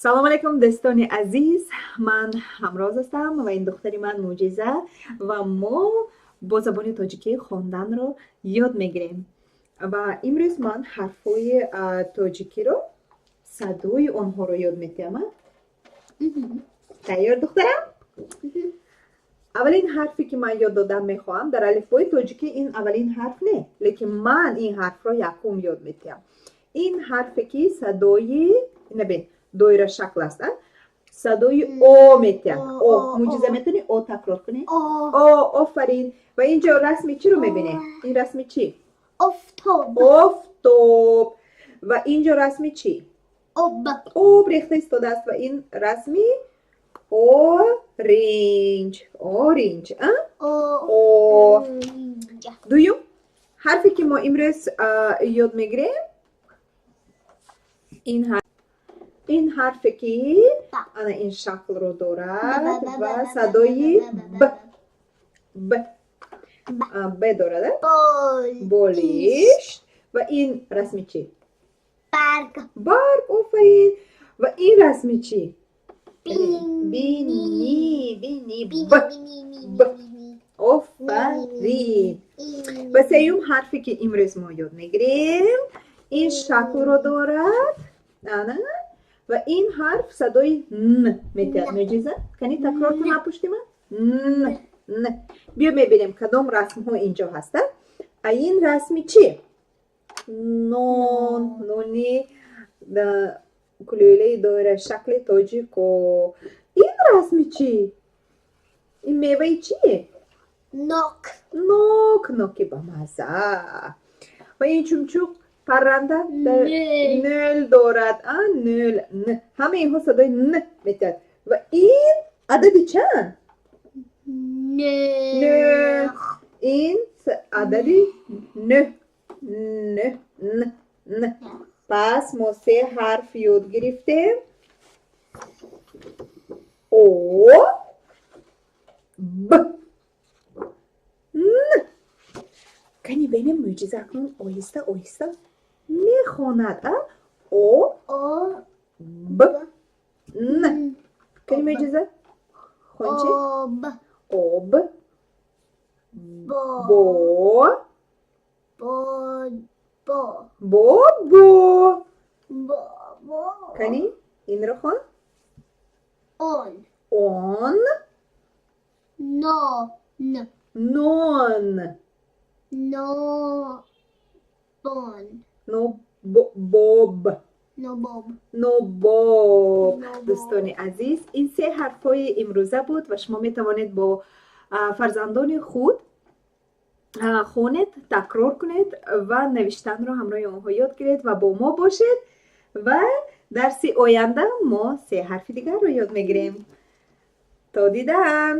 Салом алейкум, дӯстони азиз! Ман Ҳамроз ҳастам ва ин духтари ман Муъҷиза ва мо бо забони тоҷикӣ хонданро ёд мегирем. Ва имрӯз ман ҳарфҳои тоҷикиро, садои онҳоро ёд метиҳам. Тайёр, духтарам? Аввалин ҳарфе, ки ман ёд додан мехоҳам, дар алифбои тоҷикӣ ин аввалин ҳарф не, лекин ман ин ҳарфро якум ёд метиҳам. Ин ҳарфе, ки садои, ина бин, доирашакл аст, садои о метиҳад. О. Муъҷиза, метавонӣ «о» такрор кунӣ? О, офарин! Ва инҷо расми чиро мебинем? Ин расми чӣ? Офтоб. Офтоб. Ва инҷо расми чӣ? Об. Об рехта истодааст. Ва ин расми оринҷ, оринҷ. О. Дуюм ҳарфе, ки мо имрӯз ёд мегирем, ин ҳарфе, ки ана ин шаклро дорад ва садои б, б, б дорад. Болишт. Ва ин расми чӣ? Барг. Барг, офарин! Ва ин расми чӣ? Бинӣ, бинӣ, б, б, офарин! Ва сеюм ҳарфе, ки имрӯз мо ёд мегирем, ин шаклро дорад, ана, ва ин ҳарф садои н метиҳад. Муъҷиза, кани, такрор кун пушти ман: н, н. Биё, мебинем, кадом расмҳо инҷо ҳастанд. А ин расми чӣ? Нон, нони кулӯлаи доирашакли тоҷико. Ин расми чӣ? Ин меваи чӣ? Нок. Нок, ноки бамаза. Ва ин чумчуқ парранда нӯл дорад, а нӯл, н. Ҳамаи инҳо садои н метиҳад. Ва ин адади чанд? Нӯҳ. Ин адади нӯҳ, нӯҳ, н, н. Пас мо се ҳарф ёд гирифтем: о, б, н. Кани, бинем, Муъҷиза акнун оҳиста оҳиста мехонад. А, о, О, б, н. Кани, Муъҷиза, хончи. Об. Об. Бо. Бо. Бо. Бо. Бо, бо. Бо. Бо. Кани, инро хон. Он. Он. Но. Н. Нон. Но. Бон. Но, бо, боб. Но боб. Нобоб. Нобоб. Дӯстони азиз, ин се ҳарфҳои имрӯза буд ва шумо метавонед бо фарзандони худ хонед, такрор кунед ва навиштанро ҳамроҳи онҳо ёд гиред ва бо мо бошед. Ва дарси оянда мо се ҳарфи дигарро ёд мегирем. То дидан!